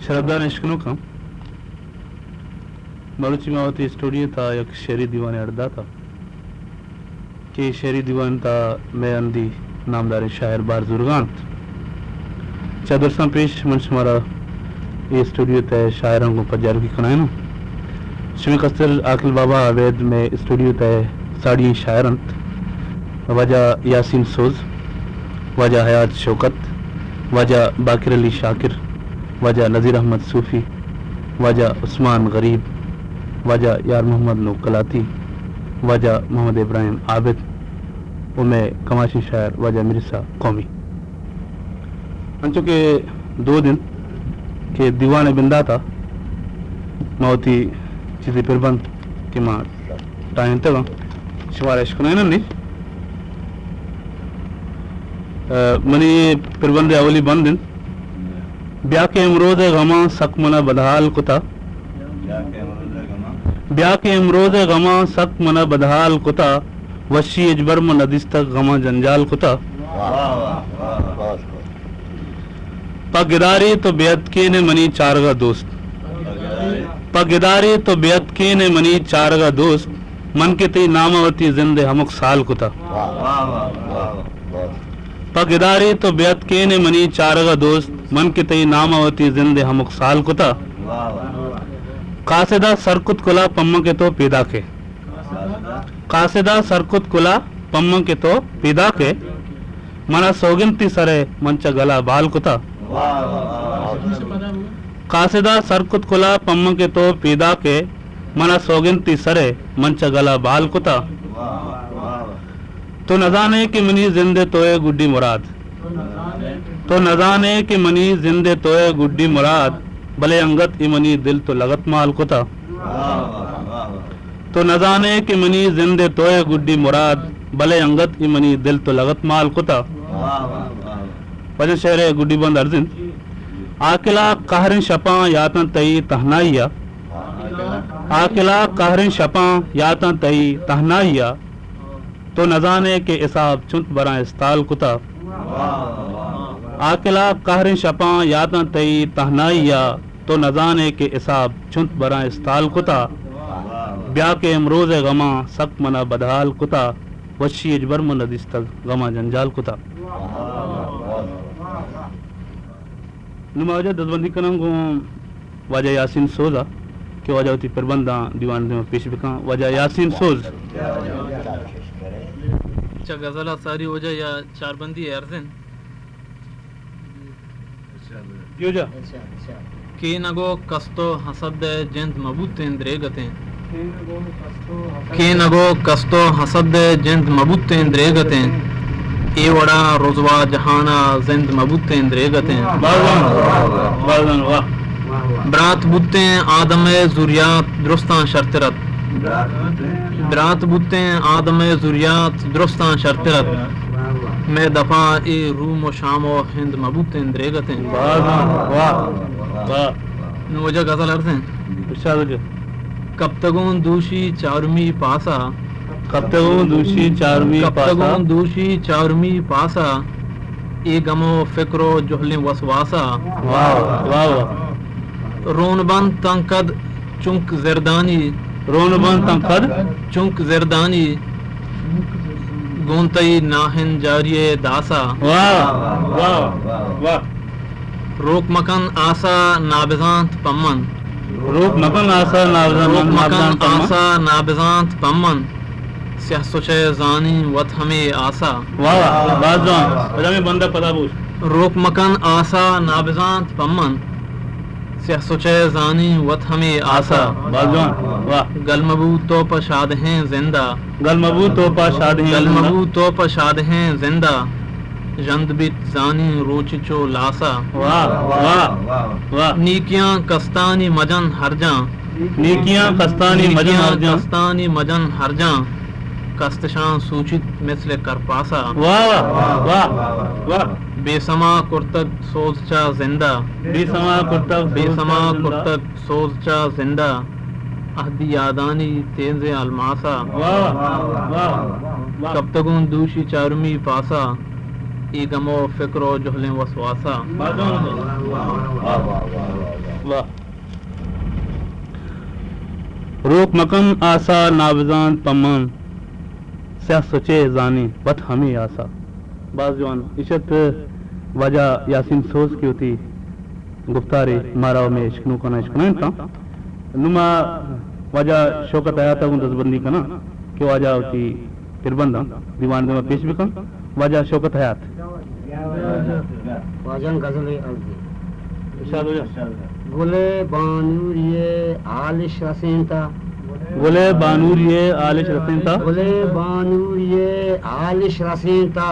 شرپداریں اشکنوکاں، مروچی ما وتی اسٹوڈیو ءِ تہا یک شعری دیوانے اڈ داتا کہ شعری دیوان ءِ تہا مئے ہندی نامداریں شاعر بہر زورگا انت۔ چہ درساں پیش من شمارا اے اسٹوڈیو ءِ تہا شاعراں گوں پجارگی کنائیناں۔ شمئے کستر عاقل بابا ابید مئے اسٹوڈیو ءِ تہا ساڑی ئیں شاعر انت۔ واجہ یاسین سوز، واجہ حیات شوکت، واجہ باقر علی شاکر، واجہ نذیر احمد صوفی، واجہ عثمان غریب، واجہ یار محمد نوک کلاتی، واجہ محمد ابراہیم عابد و مئے کماشیں شاعر واجہ مرزا قومی۔ انچو کہ دود انت کہ دیوان ءِ بندات ءَ ما وتی چیزے پربند کہ ما ٹاہینتگ آں، شمارا اشکنائیناں نی۔ آ، منی اے پربند ءِ اولی بند انت۔ بیا کہ امروز ءِ غماں سک من ءَ بدحال کتا۔ بیا کہ امروز ءِ غماں سک من ءَ بدحال کتا۔ وشی ہچبر من ندیستگ، غماں جنجال کتا۔ پہ گدارے تو بے اتکین ئے منی چارگ ءَ دوست۔ پہ گدارے تو بے اتکین ئے منی چارگ ءَ دوست۔ من کہ تئی نام ءَ وتی زند ءِ ہمک سال کتا۔ پہ گدارے تو بے اتکین ئے منی چارگ ءَ دوست۔ من کہ تئی نام ءَ وتی زند ءِ ہمک سال کتا۔ قاصدا سر کت کلا پمن کہ تو پیداک ئے۔ قاصدا سر کت کلا پمن کہ تو پیداک ئے۔ من ءَ سوگند تئی سر ءَ من چہ گل ءَ بال کتا۔ قاصدا سر کت کلا پمن کہ تو پیداک ئے۔ من ءَ سوگند تئی سر ءَ من چہ گل ءَ بال کتا۔ تو نزان ئے کہ منی زند ءِ تو ئے گڈی مراد۔ تو نزان ئے کہ منی زند ءِ تو ئے گڈی مراد۔ بلے انگت اے منی دل تو لگت مال کتا۔ تو نزان ئے کہ منی زند ءِ تو ئے گڈی مراد، بلے انگت اے منی دل تو لگت مال کتا۔ واجہ شعر ءِ گڈی بند ارزنت۔ آکلا قہریں شپاں یاتاں تئی تہنائی ءَ۔ آکلا قہریں شپاں یاتاں تئی تہنائی ءَ۔ تو نزان ئے کہ حساب چنت براں استال کتا۔ آکلا قہریں شپاں یاتاں تئی تہنائی ءَ۔ تو نزان ئے کہ حساب چنت براں استال کتا۔ بیا کہ امروز ءِ غماں سک من ءَ بدحال کتا۔ وشی ہچبر من ندیستگ، غماں جنجال کتا۔ نوں ما واجہ دزبندی کناں گوں واجہ یاسین سوز ءَ کہ واجہ وتی پربنداں دیوان ءِ دیما پیش بکاں۔ واجہ یاسین سوز۔ چہ غزل ءَ ساری واجہ یا چاربندی ارزن۔ جی واجہ۔ کین ءَ گو کست ءُ حسد ءِ جند مہ بوتیں دریگتیں۔ کین ءَ گو کست ءُ حسد ءِ جند مہ بوتیں دریگتیں۔ اے وڑا رزوا جہان ءَ زند مہ بوتیں دریگتیں۔ باز جوان، باز جوان، واہ۔ برات بوتیں آدم ءِ زوریات درستاں شرتر ات۔ برات بوتیں آدم ءِ زوریات درستاں شرتر ات۔ مئے دپا اے روم ءُ شام ءُ ہند مہ بوتیں دریگتیں۔ واہ، واہ، واہ۔ نوں واجہ غزل ارزیں۔ ارشاد واجہ۔ کپتگوں دوشی چارمی پاسا۔ کپتگوں دوشی چارمی پاسا۔ کپتگوں دوشی چارمی پاسا۔ اے گم ءُ فکر ءُ جہلیں وسواسا۔ واہ، واہ، واہ۔ رون بنت تاں کد چنک زردانی۔ رون بنت تاں کد۔ چنک زردانی۔ گوں تئی ناہنجاری ءِ داسا۔ واہ، واہ، واہ۔ روک مکن آسا نابزانت پمن۔ روک مکن آسا نابزانت، روک مکن نابزانت پمن۔ آسا نابزانت پمن۔ سیاہ سچے زانی وت ہمے آسا۔ واہ، واہ، باز جوان۔ پدا ہمے بندہ پدا بوش۔ روک مکن آسا نابزانت پمن۔ سیاہ سچے زانی وت ہمے آسا۔ باز جوان، واہ۔ گل مبو تو پہ شادہیں زندا۔ گل مبو تو پہ شادہیں گل زندا۔ مبو تو پہ شادہیں زندا۔ ژند بیت زانی روچ چو لاسا۔ واہ، واہ، واہ۔ نیکیاں کستانی مجن ہرجاں۔ نیکیاں کستانی مجن نیکیاں ہرجاں۔ کستانی مجن ہرجاں۔ کستشاں سوچیت مثل کرپاسا۔ واہ، واہ، واہ۔ بے سما کرتگ سوز چا زندا۔ بے سما کرتگ بے سما کرتگ سوز چا زندا۔ عہدی یادانی تیزیں الماسا۔ واہ، واہ، واہ۔ کپتگوں دوشی چارمی پاسا۔ اے گم ءُ فکر ءُ جہلیں وسواسا۔ واہ، واہ، واہ، واہ۔ واہ۔ روک مکن آسا نابزانت پمن، سیاہ سچے زانیں وت ہمے آسا۔ باز جوان۔ ایشت واجہ یاسین سوز کہ وتی گفتارے مارا و مئے اشکنوکانا اشکنائینتاں۔ نوں ما واجہ شوکت حیات ء گوں دزبندی کناں کہ واجہ وتی پربنداں دیوان دیما پیش بکن۔ واجہ شوکت حیات۔ واجہ غزل عرض۔ ارشاد واجہ۔ گل بانوری آلش رسینتا۔ گل بانوری آلش رسینتا۔ گل بانوری آلش رسینتا۔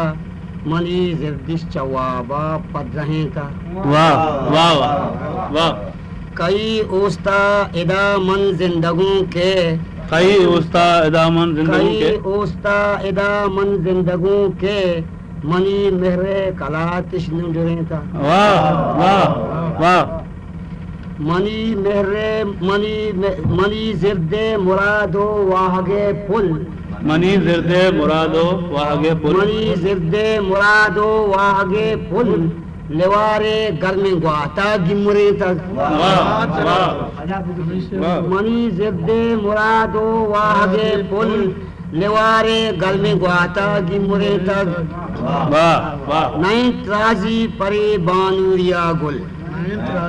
منی زردش چہ وابا پدرہینتا۔ واہ، واہ، واہ، واہ۔ کئی اوستا ادا من زندگوں کے۔ کئی اوستا ادا من زندگوں کے۔ کئی اوستا ادا من زندگوں کے۔ منی مہر کلاتش نڈرینتا۔ واہ، واہ، واہ۔ منی مہر، منی م-، منی زرد مراد و واہگ پل۔ منی زرد مراد و واہگ پل۔ منی زرد مراد و واہگ پل۔ لوار گرم گواتا گمرینتگ۔ واہ، واہ، واہ۔ منی زرد مراد و واہگ پل۔ لوار گرم گواتا گمرینتگ۔ واہ، واہ۔ نئینت رازی پرے بانوریا گل۔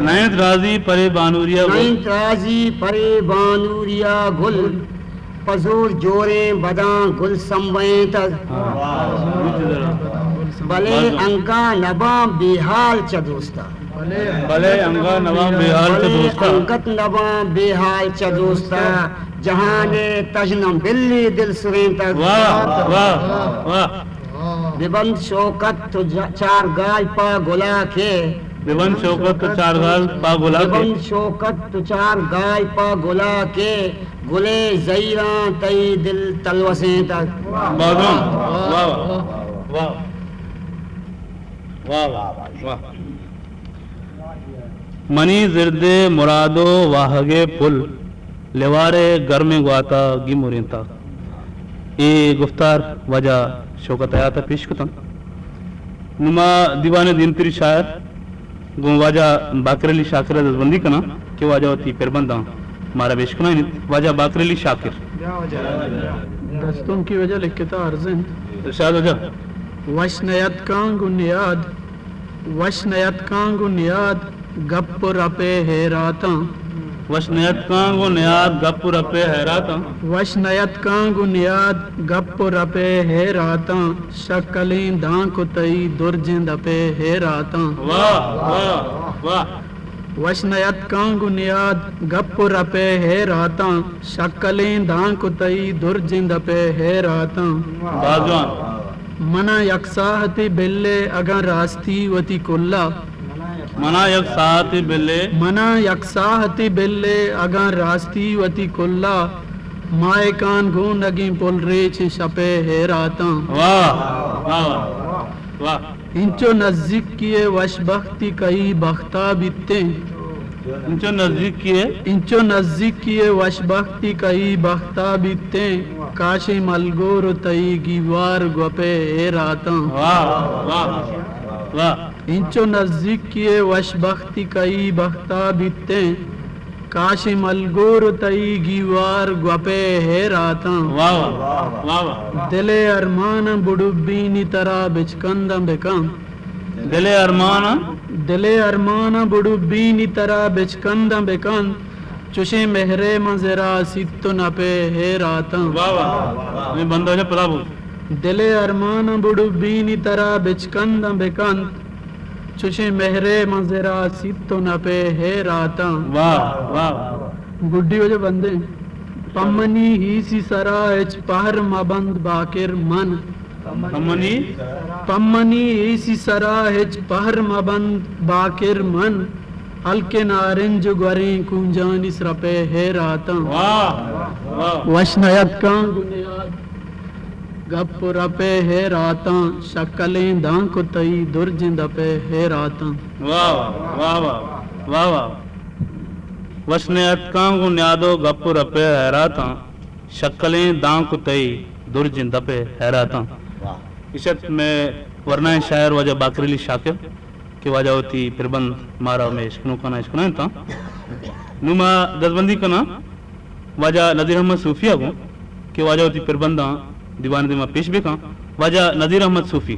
نئینت رازی پرے بانوریا گل۔ نئینت رازی پرے بانوریا گل۔ پہ زور جوریں بداں گل سمبینتگ۔ واہ۔ بلے انگا نباں بے حال چہ دوستا۔ بلے انگت نباں بے حال چہ دوستا۔ بلے انگت نباں بے حال چہ دوستا۔ جہان ء تژنم بلی دل سرینتگ۔ واہ، واہ، واہ۔ ببند شوکت تو جا-، چار گال پا گلا کے۔ ببند شوکت تو چار گال پا گلا کے۔ ببند شوکت تو چار گال پا گلا کے۔ گلے زہیراں تئی دل تلوسینتگ۔ بازاں۔ واہ، واہ، واہ۔ واہ، واہ، واہ۔ منی زرد مراد و واہگ پل، لوار گرمیں گواتا گمرینتا۔ اے گفتار واجہ شوکت حیات پیش کتن۔ نوں ما دیوان دیمتری شاعر گوں واجہ باقر علی شاکر ء دزبندی کناں کہ واجہ وتی پربنداں مارا بشکنائینیت۔ واجہ باقر علی شاکر۔ دستونکی واجہ لکھتا عرض انت۔ ارشاد واجہ۔ وش نیاتکاں گوں نیاد، وش نیاتکاں گوں نیاد، گپ و رپے حیراتاں۔ وش نیاتکاں گوں نیاد، گپ و رپے حیراتاں۔ وش نیاتکاں گوں نیاد، گپ و رپے حیراتاں۔ شکلیں دانک و تئی درجیں دپے حیراتاں۔ واہ، واہ، واہ۔ وش نیاتکاں گوں نیاد، گپ و رپے حیراتاں۔ شکلیں دانک و تئی درجیں دپے حیراتاں۔ باز جوان۔ منا یک ساہتے بلے اگاں راستی وتی کلا۔ منا یک ساہتے بلے۔ منا یک ساہتے بلے اگاں راستی وتی کلا۔ ماہکان گونگیں پل ریچیں شپے حیراتاں۔ واہ، واہ، واہ، واہ۔ انچو نزیکی ء وشبختی کئی بختا بیتیں۔ انچو نزیکی ء۔ انچو نزیکی ء وشبختی کئی بختا بیتیں۔ کاشیں ملگور و تئی گیوار گوپے حیراتاں۔ واہ، واہ، واہ۔ انچو نزیکی ء وشبختی کئی بختا بیتیں۔ کاشیں ملگور و تئی گیوار گوپے حیراتاں۔ واہ، واہ، واہ، واہ۔ دل ء ارماناں بڈوبینی ترا بچکنداں بکن۔ دل ء ارماناں۔ دل ء ارماناں بڈوبینی ترا بچکنداں بکن۔ چوشیں مہرے من زرا سیت و نپے حیراتاں۔ واہ، واہ، واہ۔ ہمے بندہ جا پدا بوت۔ دل ء ارماناں بڈوبینی ترا بچکنداں بکن۔ چوشیں مہرے من زرا سیت و نپے حیراتاں۔ واہ، واہ۔ گڈی وجہ بندیں۔ پمنی ہیسی سرا ہچ پہر مبند باکر من۔ پمنی۔ پمنی ہیسی سرا ہچ پہر مبند باکر من۔ ہلکے نارنج و گوریں کونجانی سرپے حیراتاں۔ واہ، واہ۔ وش نیاتکاں گوں نیاد۔ گپ و رپے حیراتاں، شکلیں دانک و تئی درجیں دپے حیراتاں۔ واہ، واہ، واہ، واہ، واہ۔ وش نیاتکاں گوں نیاد و گپ و رپے حیراتاں، شکلیں دانک و تئی درجیں دپے حیراتاں۔ واہ۔ اشت مئے ورنائیں شاعر واجہ باقر علی شاکر کہ واجہ وتی پربند مارا و مئے اشکنوکانا اشکنائینتاں۔ نوں ما دزبندی کناں واجہ نذیر احمد صوفی ءَ گوں کہ واجہ وتی پربنداں دیوان ءِ دیما پیش بکاں۔ واجہ نذیر احمد صوفی۔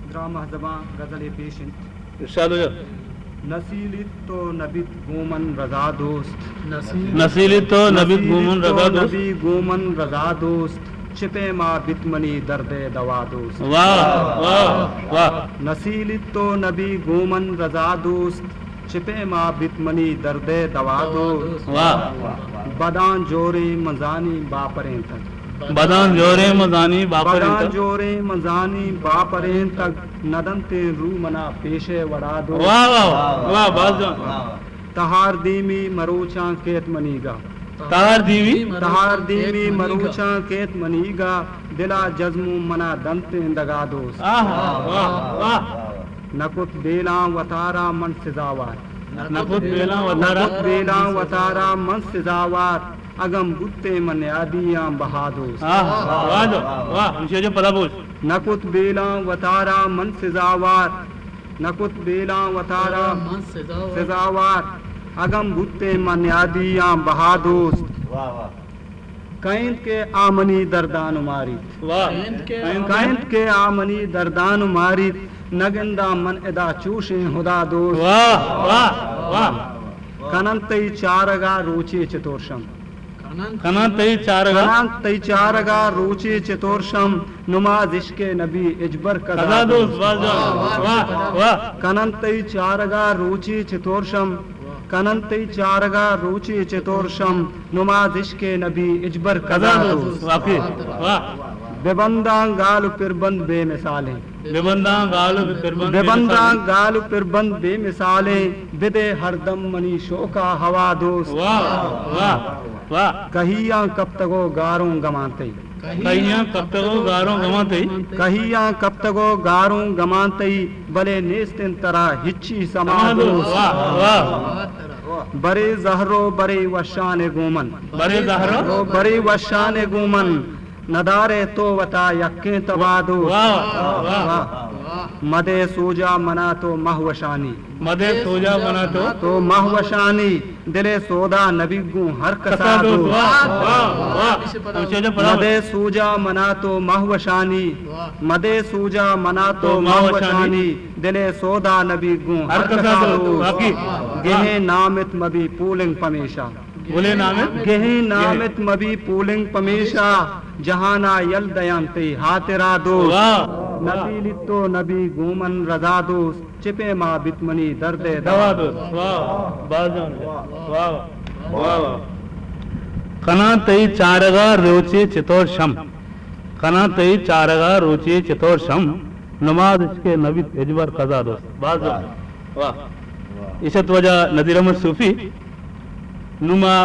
دراہ مہذباں غزلے پیش انت۔ ارشاد واجہ۔ نسیلیت تو نبیت گوں من رضا دوست۔ نسیلیت تو نبیت گوں من رضا دوست۔ نبی گوں من رضا دوست۔ چہ پیما بیت منی درد ءِ دوا دوست۔ واہ، واہ، واہ۔ نسیلیت تو نبی گوں من رضا دوست۔ چہ پیما بیت منی درد ءِ دوا دوست۔ واہ۔ بداں جوریں مزانی باپریں تگ۔ بداں جوریں مزانی باپریں تگ۔ بداں جوریں مزانی باپریں تگ۔ ندنتیں رو منا پیش ءِ وڑا دوست۔ واہ، واہ، واہ، باز جوان۔ تہار دیمی مروچاں کیت منیگا۔ تہار دیمی؟ تہار دیمی مروچاں کیت منیگا، دلا جزموں منا دنتیں دگا دوست۔ آہا، واہ، واہ۔ نکت بیلاں وتارا من سزاوار۔ نکت بیلاں وتارا۔ نکت بیلاں وتارا من سزاوار، اگم بوتیں من نیادیاں بہا دوست۔ آہا، واہ، واہ، واہ، ہمشی جو پدا بوش۔ نکت بیلاں وتارا من سزاوار، نکت بیلاں وتارا من سزاوار۔ سزاوار۔ اگم بوتیں من نیادیاں بہا دوست۔ واہ، واہ۔ کئے انت کہ آ منی دردان ءَ ماریت۔ واہ۔ کئے انت کہ آ منی دردان ءَ ماریت، نگنداں من ادا چوشیں ہدا دوست۔ واہ، واہ، واہ۔ کننت تئی چارگا روچے چتور شم۔ کننت تئی چارگا۔ کننت تئی چارگا روچے چتور شم، نماز عشق نبی ہچبر قضا دوست۔ قضا دوست، واہ جان، واہ، واہ۔ کننت تئی چارگا روچے چتور شم، کننت تئی چارگا روچے چتور شم، نماز عشق نبی ہچبر قضا دوست۔ قضا دوست، واقعی، واہ۔ ببنداں گال و پربند بے مثالیں۔ ببنداں گال و پربند بے مثالیں۔ ببنداں گال و پربند بے مثالیں، بدے ہردم منی شوقا ہوا دوست۔ واہ، واہ، واہ۔ کہیاں کپتگ و گاروں گماں تئی۔ کہیاں کپتگ و گاروں گماں تئی۔ کہیاں کپتگ و گاروں گماں تئی، بلے نیست انت ترا ہچی سما دوست۔ واہ، واہ۔ برے زہر و برے وشان گوں من۔ برے زہر و برے وشان گوں من۔ ندارے تو وتا یکیں تبا دوست۔ واہ، واہ، واہ۔ مدے سوجا منا تو مہوشانی۔ مدے سوجا منا تو۔ تو مہوشانی، دلے سودا نبی گوں ہر کسا دوست۔ واہ، واہ، واہ۔ مدے سوجا منا تو مہوشانی، مدے سوجا منا تو مہوشانی، دلے سودا نبی گوں ہر کسا دوست۔ واقعی۔ گہیں نامت مبی پولنگ پمیشا۔ بولے نامت۔ گہیں نامت مبی پولنگ پمیشا، جہانا یل دیاں تئی ہاترا دوست۔ واہ، واہ۔ نبی لیتو نبی گوں من رضا دوست، چہ پیما بیت منی درد ءِ دوا دوست۔ واہ، باز جوان۔ واہ، واہ، واہ۔ کناں تئی چارگا روچے چتور شم، کناں تئی چارگا روچے چتور شم، نماز عشق نبیت ہچبر قضا دوست۔ باز جوان۔ واہ۔ ایش ات واجہ نذیر احمد صوفی۔ نوں ما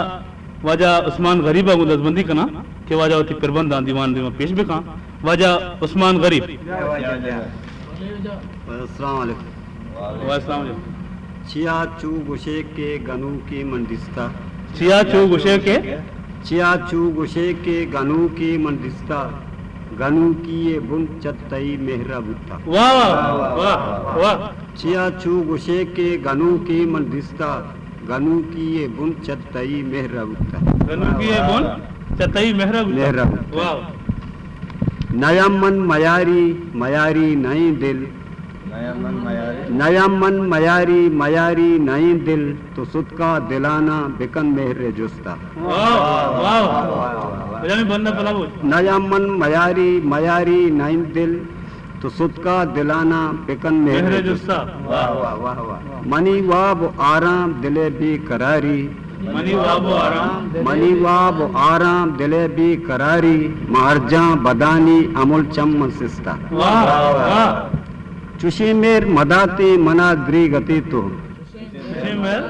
واجہ عثمان غریب ءَ گوں دزبندی کناں کہ واجہ وتی پربنداں دیوان ءِ دیما پیش بکاں۔ واجہ عثمان غریب۔ السلام علیکم۔ وعلیکم السلام۔ چیا چو گوشے کہ گنوکی من دیستا۔ چیا چو گوشے کہ؟ چیا چو گوشے کہ گنوکی من دیستا۔ گنوکی ءِ بن چہ تئی مہر ءَ بوتا۔ واہ، واہ، واہ، واہ۔ چیا چو گوشے کہ گنوکی من دیستا، گنوکی ءِ بن چہ تئی مہر ءَ بوتا۔ گنوکی ءِ بن چہ تئی مہر ءَ بوتا۔ مہر ءَ بوتا۔ واہ۔ نیم من میاری، میاری نئیں دل۔ نیم من میاری۔ نیم من میاری، میاری نئیں دل۔ تو ستکا دلانا بکن مہر ءِ جستا۔ واہ، واہ، واہ۔ بجا ہمے بند ءَ پدا بوش۔ نیم من میاری، میاری نئیں دل۔ تو ستکا دلانا بکن مہر ءِ جستا۔ واہ، واہ، واہ، واہ۔ منی واب و آرام دل ءِ بے قراری۔ منی واب و آرام۔ منی واب و آرام دل ءِ بے قراری۔ مہرجاں بدانی امل چم من سستا۔ واہ، واہ۔ چوشیں مہر مداتیں منا دریگتے تو۔ چوشیں مہر۔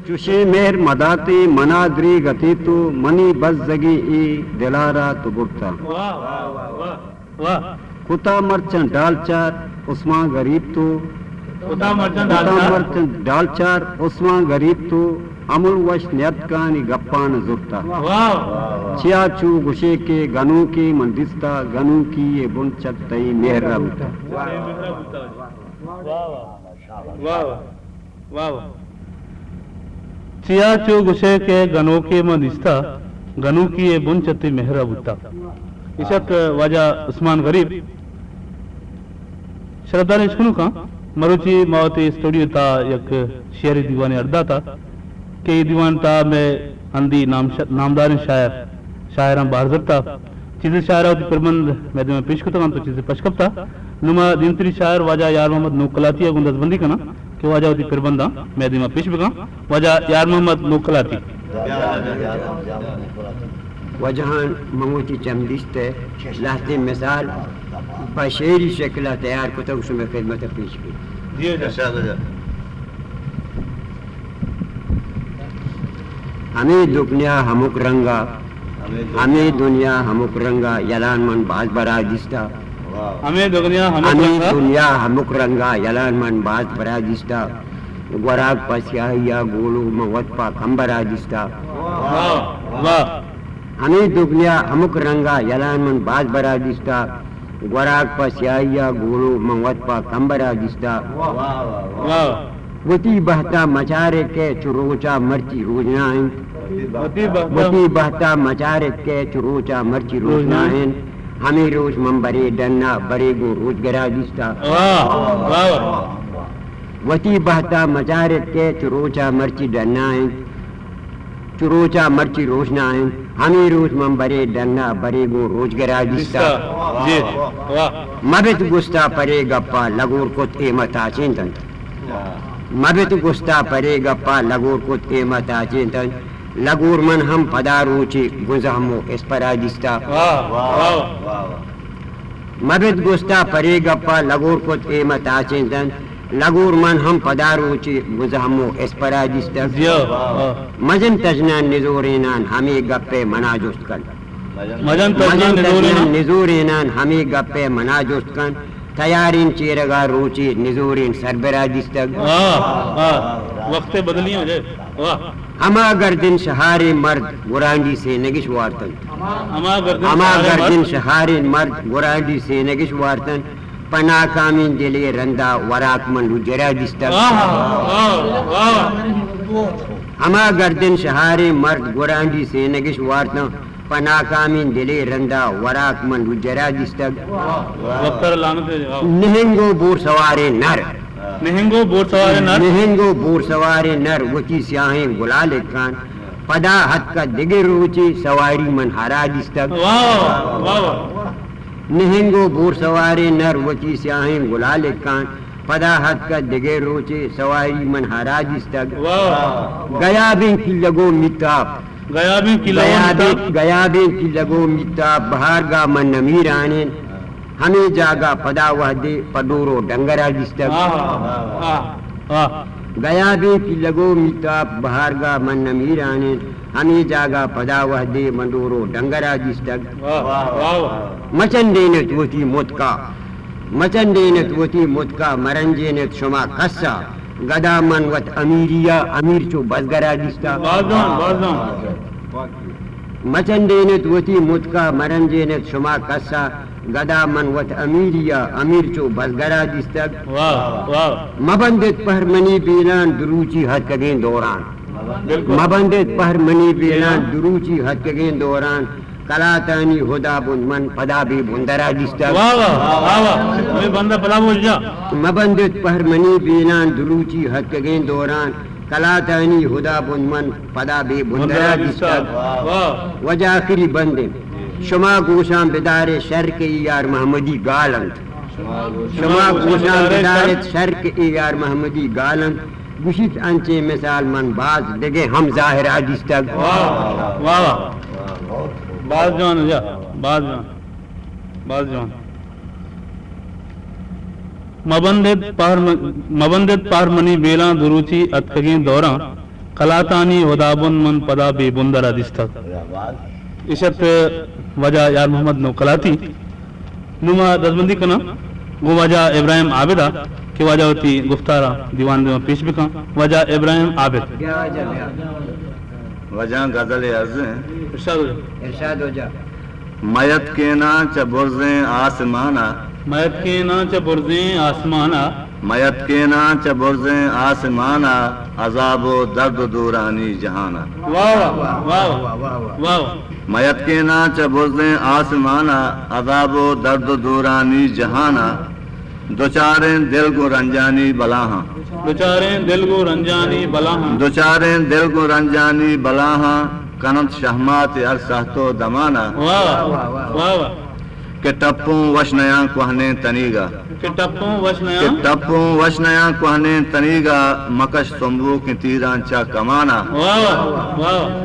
چوشیں مہر مداتیں منا دریگتے تو۔ منی بزگیں اے دلارا تو برتا۔ واہ، واہ، واہ۔ واہ۔ کتا مرچاں ڈالچار عثمان غریب تو۔ کتا مرچاں کتا ڈالچار۔ مرچاں ڈالچار عثمان غریب تو۔ امل وش نیتکانی گپان زرتا۔ واہ، واہ، واہ۔ چیا چو گوشے کہ گنوکی من دیستا، گنوکی ءِ بن چہ تئی مہر ءَ بوتا۔ واہ، واہ۔ واہ، واہ۔ واہ، واہ۔ چیا چو گشئے کہ گنوکے من نیستا، گنوکی ء بن چہ تئی مہر ء بوتا۔ ایشک واجہ عثمان غریب۔ شرفداریں اشکنوکاں، مروچی ما وتی اسٹوڈیو تا یک شعری دیوانے اڈ داتا کہ اے دیوان تا مئے ہندی نام ش-، نامداریں شاعر، شاعراں بہر زرتا۔ چیزے شاعر وتی پربند مئے دیما پیش کتگاں تو چیزے پش کپتا۔ نوں ما دیمتری شاعر واجہ یار محمد نوک کلاتی ء گوں دزبندی کناں کہ واجہ وتی پربنداں مئے دیما پیش بکاں۔ واجہ یار محمد نوک کلاتی۔ واجہاں، من وتی چمدیست ء لہتیں مثال پہ شعری شکل ء تیار کتگ، شمئے خدمت ء پیش بیت۔ جی واجہ۔ ارشاد واجہ۔ ہمے دگنیا ہمک رنگا، ہمے دنیا ہمک رنگا، یلان من باز برا دیستا۔ ہمے دگنیا ہمک ہمے رنگا۔ دنیا ہمک رنگا، یلان من باز برا دیستا۔ گوراک پہ سیاہی ء گولو من وت پہ کمبرا دیستا۔ واہ، واہ۔ ہمے دگنیا ہمک رنگا، یلان من باز برا دیستا۔ گوراک پہ سیاہی ء گولو من وت پہ کمبرا دیستا۔ واہ۔ وتی بہتا مچارت کہ چو روچا مرچی روژنا انت۔ وتی بہتا۔ وتی بہتا مچارت کہ چو روچا مرچی روژنا روژنا انت۔ ہمے روچ من برے ڈنا برے گوں روچگرا دیستا۔ واہ، واہ۔ وتی بہتا مچارت کہ چو روچا مرچی ڈنا انت۔ چو روچا مرچی روژنا انت، ہمے روچ من برے ڈنا برے گوں روچگرا دیستا۔ دیستا۔ جی، واہ۔ مبت گستا پرے گپا لگور کت اے متاچینت انت۔ مبت گستا پرے گپا لگور کت اے متاچینت انت۔ لگور من ہم پدا روچے گوں زہمو اسپرا دیستا۔ واہ، واہ۔ مبت گستا پرے گپا لگور کت اے متاچینت انت۔ لگور من ہم پدا روچے گوں زہمو اسپرا دیستگ۔ جی، ہاں۔ مجن تژنان نزورینان ہمے گپے منا جست کن۔ مجن تژنان مجن تژنان نزورینان۔ نزورینان ہمے گپے منا جست کن۔ تیارین چیرگا روچے نزورین سربرا دیستگ۔ واہ، واہ۔ وقت بدلیاں جائے۔ واہ۔ ہما گردن شہاریں مرد گرانڈی سینگش وارتنت۔ ہما گردن ہما شہاریں گردن مرد۔ شہاریں مرد گرانڈی سینگش وارتنت۔ پہ ناکامیں دلے رندا وراک من لجرا دیستگ۔ واہ، واہ، واہ۔ ہما گردن شہاریں مرد گرانڈی سینگش وارتنت۔ پہ ناکامیں دلے رندا وراک من لجرا دیستگ۔ وقت ء را لعنت ہے، واہ۔ نہنگ و بور سواریں نر۔ نہنگ و بور سواریں نر۔ نہنگ و بور سواریں نر وتی سیاہیں گلالکان۔ پدا ہتکہ دگہ روچے سواری من ہرا دیستگ۔ واہ، واہ، واہ۔ نہنگ و بور سواریں نر وتی سیاہیں گلالکان۔ پدا ہتکہ دگہ روچے سواری من ہرا دیستگ۔ واہ۔ گیابیں کلگو میتاپ۔ گیابیں کلگو گیابیں، میتاپ۔ گیابیں کلگو میتاپ بہارگاہ من نمیرانین۔ ہمے جاگہ پدا وہدے پہ ڈور و ڈنگرا دیستگ۔ آہ، آہ، آہ۔ گیابیں کلگو میتاپ بہارگاہ من نمیرانین۔ ہمے جاگہ پدا وہدے من ڈور و ڈنگرا دیستگ۔ واہ، واہ، واہ۔ مچنڈینت وتی متکا۔ مچنڈینت وتی متکا، مرنجینت شما کسا۔ گدا من وت امیریا، امیر چو بزگرا دیستا۔ بازان، بازان۔ مچنڈینت وتی متکا، مرنجینت شما کسا۔ گدا من وت امیریا، امیر چو بزگرا دیستگ۔ واہ، واہ۔ مبندت پہر منی بیلان، دروچی ہتکگیں دوران۔ بالکل۔ مبندت پہر منی بیلان، دروچی ہتکگیں دوران۔ کلاتانی ہدا بند من پدا بے بندرا دیستگ۔ واہ، واہ، واہ، واہ۔ ہمے بندہ پدا بوش جا۔ مبندت پہر منی بیلان، دروچی ہتکگیں دوران۔ کلاتانی ہدا بند من پدا بے بندرا دیستگ۔ واہ۔ وجہ آخری بند انت۔ شما گوشان بدارے شر کہ اے یار محمدی گال انت۔ شما گوشان بدارے شر کہ اے یار محمدی گال انت۔ گوشیت انچیں مثال من باز دگہ ہم ظاہرا دیستگ۔ واہ، واہ، واہ۔ باز جوان جا، باز جوان، باز جوان۔ مبندت پہر م-، مبندت پہر منی بیلاں، دروچی اتکگیں دوراں، کلاتانی ہدابند من پدا بے بندرا دیستگ۔ اش ات واجہ یار محمد نوکلاتی۔ نوں ما دزبندی کناں گوں واجہ ابراہیم عابد ءَ کہ واجہ وتی گفتار ءَ دیوان ءِ دیما پیش بکن۔ واجہ ابراہیم عابد۔ بیا واجہ، بیا۔ واجہ غزل عرض ہیں۔ ارشاد ہو جا۔ ارشاد ہو جا۔ میتکیناں چہ برزیں آسمان ءَ۔ میتکیناں چہ برزیں آسمان ءَ۔ میتکیناں چہ برزیں آسمان ءَ، عذاب و درد و دورانی جہان ءَ۔ واہ، واہ، واہ، واہ، واہ۔ میتکیناں چہ برزیں آسمان ءَ، عذاب و درد و دورانی جہان ءَ، دچاریں دل گوں رنجانی بلاہاں۔ دچاریں دل گوں رنجانی بلاہاں۔ دچاریں دل گوں رنجانی بلاہاں، کننت شہمات ہر سہت و دمان ءَ۔ واہ، واہ، واہ۔ کہ ٹپوں وش نیاں کوہنیں تنیگا۔ کہ ٹپوں وش نیاں۔ کہ ٹپوں وش نیاں کوہنیں تنیگا، مکش سمبوکیں تیراں چہ کمانا۔ واہ، واہ، واہ۔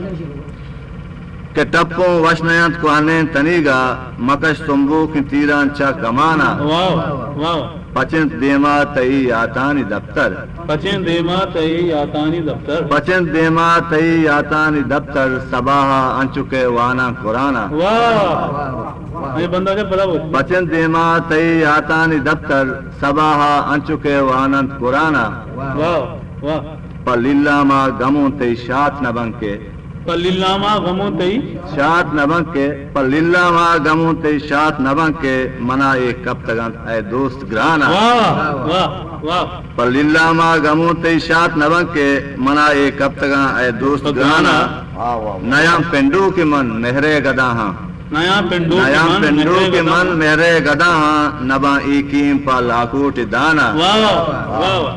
کہ ٹپوں وش نیاں کوہنیں تنیگا، مکش سمبوکیں تیراں چہ کمانا۔ واہ، واہ۔ پچنت دیما تئی یاتانی دپتر۔ پچنت دیما تئی یاتانی دپتر۔ پچنت دیما تئی یاتانی دپتر، سباہا انچو کہ واناں قرآنا۔ واہ۔ اے بندہ جب بلا بول۔ پچنت دیما تئی یاتانی دپتر، سباہا انچو کہ واننت قرآنا۔ واہ، واہ۔ پہ لیلاما گموں تئی شات نہ بنکے۔ پہ لیلاما گموں تئی۔ شات نہ بنکے، پہ لیلاما گموں تئی شات نہ بنکے، منا اے کپتگنت اے دوست گرانا۔ واہ، واہ، واہ۔ پہ لیلاما گموں تئی شات نہ بنکے، منا اے کپتگاں اے دوست گرانا۔ واہ، واہ، واہ۔ نیاں پنڈو کہ من مہرے گداہاں۔ نیاں پنڈو کہ نیاں من پنڈو مہرے کہ گداہاں۔ من مہرے گداہاں، نباں ایکیم پہ لاکوٹ دانا۔ واہ، واہ، واہ۔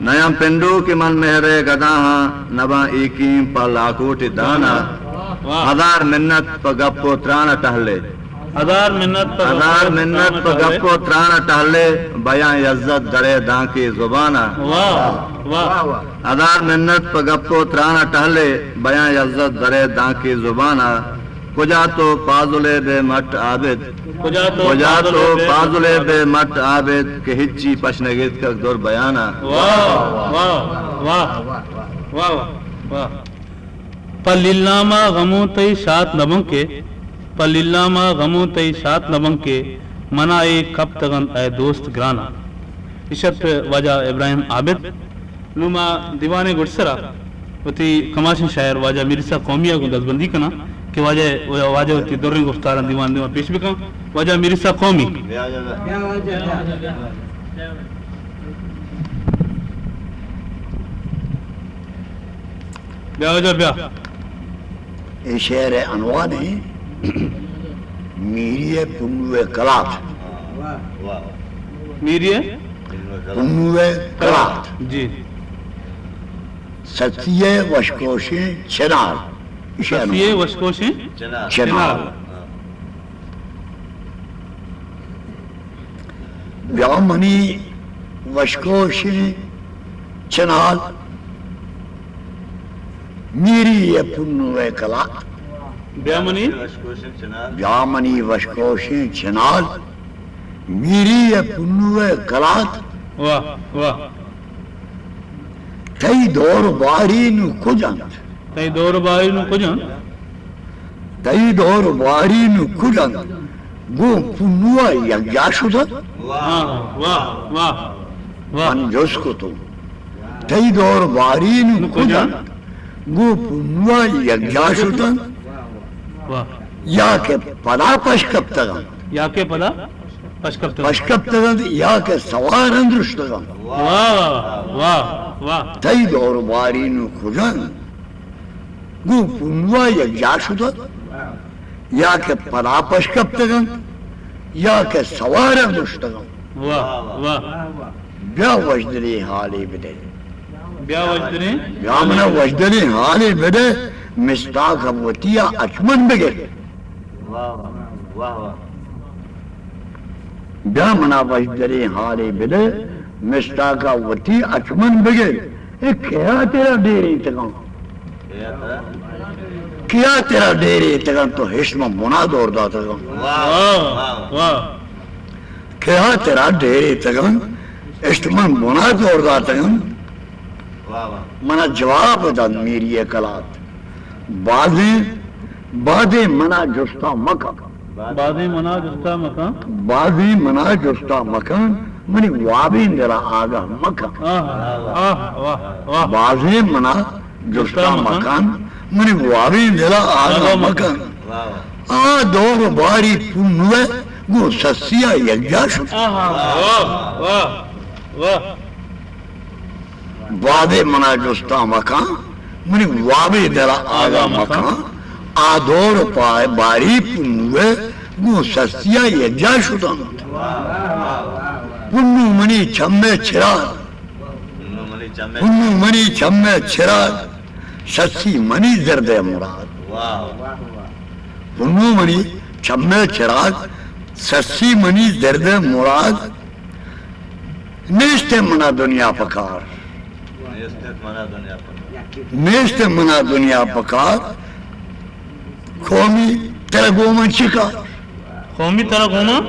نیاں پنڈو کہ من مہرے گداہاں، نباں ایکیم پہ لاکوٹ دانا۔ واہ۔ ہزار منت پہ گپ و تران ٹہلے۔ ہزار منت پہ گپ ہزار و منت تران پہ ٹہلے۔ گپ و تران ٹہلے، بیاں عزت درے دانکے زبانا۔ واہ، واہ۔ ہزار منت پہ گپ و تران ٹہلے، بیاں عزت درے دانکے زبانا۔ کجا تو پازلے بے مٹ عابد۔ کجا تو کجا تو پازلے بے پازلے مٹ بے مٹ عابد، کہ ہچی پش نگیت کک در بیانا۔ واہ، واہ، واہ، واہ، واہ، واہ۔ پہ لیلاما غموں تئی شات نہ بنکے، پہ لیلاما غموں تئی شات نہ بنکے، منا اے کپتگنت اے دوست گرانا۔ اشت واجہ ابراہیم عابد۔ نوں ما دیوان ءِ گڈسرا وتی کماشیں شاعر واجہ میر عیسیٰ قومی ءَ گوں دزبندی کناں کہ واجہ، واجہ وتی دریں گفتاراں دیوان ءِ دیما پیش بکن۔ واجہ میر عیسیٰ قومی۔ بیا واجہ بیا۔ اے شعر ءِ عنوان ایں میری ءِ پنو ءِ کلات۔ میری ءِ؟ پنو ءِ کلات۔ جی۔ ستی ءِ وشکوشیں چنار۔ ایشی ءِ ستی ءِ عنوان۔ وشکوشیں چنار۔ چنار۔ بیا منی وشکوشیں چنال، میری ءِ پنو ءِ کلات۔ بیا منی۔ بیا منی وشکوشیں چنال، میری ءِ پنو ءِ کلات۔ واہ، واہ۔ تئی دور باری نوں کج انت؟ تئی دور باری نوں کج انت؟ تئی دور باری نوں کج انت؟ گوں پنو ءَ یکجا شت انت؟ واہ، واہ، واہ، واہ۔ من جست کت، تئی دور باری نوں کج انت؟ گوں پنو ءَ یکجا شت انت؟ واہ۔ یا کہ پدا پش کپتگ انت؟ یا کہ پدا پش کپتگ انت۔ پش کپتگ انت یا کہ سوار انت درشتگ انت۔ واہ، واہ، واہ۔ تئی دور باری نوں کج انت؟ گوں پنو ءَ یکجا شت انت یا کہ پدا پش کپتگ انت یا کہ سوار انت درشتگ انت۔ واہ، واہ۔ بیا وژدلیں حالے بدئے۔ بیا وژدلیں۔ بیا منا وژدلیں حالے بدئے، مستاک ءَ وتی ءَ اچ من بگر۔ واہ، واہ، واہ، واہ۔ بیا منا وژدلیں حالے بدئے، مستاک ءَ وتی اچ من بگر۔ اے کیا ترا ڈیریتگاں؟ کیا ترا ڈیریتگاں تو ہشت من بنا دور داتگاں؟ واہ، واہ، واہ۔ کیا ترا ڈیریتگاں، ہشت من بنا دور داتگاں؟ واہ، واہ۔ منا جواب دنت میری ءِ کلات۔ بازیں، بازیں منا جستا مکن۔ بازیں منا جستا مکن۔ بازیں منا جستا مکن، منی وابیں دل ءَ آگاہ مکن۔ آہ، آہ، واہ، واہ۔ بازیں منا جستا مکن، منی وابیں دل ءَ آگاہ مکن۔ آ دور باری پنو ءَ گوں سسی ءَ یکجا شت۔ آہا، واہ، واہ، واہ۔ وابے منا جستا مکان، منی وابے درا آگا مکان۔ آ دور پائے باری پنوے گوں سستیا یکجا شتنت۔ پنو منی چمے چراگ، پنو منی چمے چراگ، سسی منی زردے مراد۔ پنو منی چمے چراگ، سسی منی زردے مراد۔ نیست منا دنیا پکار۔ نیست منا دنیا پکار۔ نیست منا دنیا پکار۔ قومی ترا گوں من چی کار؟ قومی ترا گوں من؟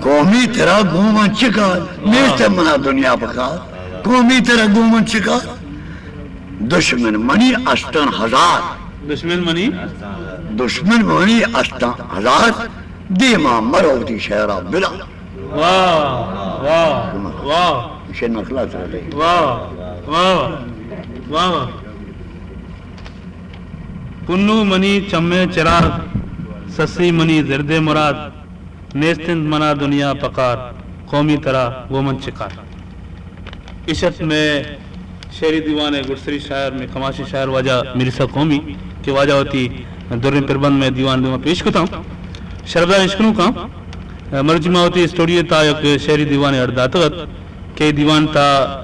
قومی ترا گوں من چی کار؟ نیست منا دنیا پکار۔ قومی ترا گوں من چی کار؟ دشمن منی استن ہزار۔ دشمن منی؟ دشمن منی استن ہزار۔ دیما مرو وتی شہرا بلا۔ واہ، واہ، واہ۔ ایشی نقلا ترا دے۔ واہ، واہ، واہ۔ پنو منی چمے چراگ، سسی منی زردے مراد، نیست انت منا دنیا پکار، قومی ترا گوں من چکار۔ ایش ات مئے شعری دیوان ءِ گڈسری شاعر، مئے کماشیں شاعر واجہ مرزا قومی کہ واجہ وتی دریں پربند مئے دیوان ءِ دیما پیش کتاں۔ شرپدار اشکنوکاں، مرچی ما وتی اسٹوڈیو ءِ تہا یک شعری دیوانے اڈ داتگ ات کہ اے دیوان ءِ تہا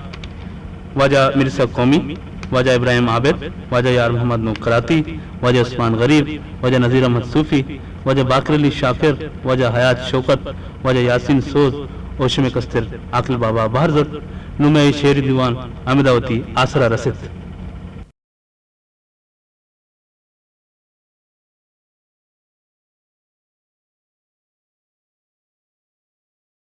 واجہ مرزا قومی، واجہ ابراہیم عابد، واجہ یار محمد نوک کراتی، واجہ عثمان غریب، واجہ نذیر احمد صوفی، واجہ باقر علی شاکر، واجہ حیات شوکت، واجہ یاسین سوز ءُ شمے کستر عاقل بابا بہر زرت۔ نوں مئے اے شعری دیوان ہمدا وتی آسرا رست۔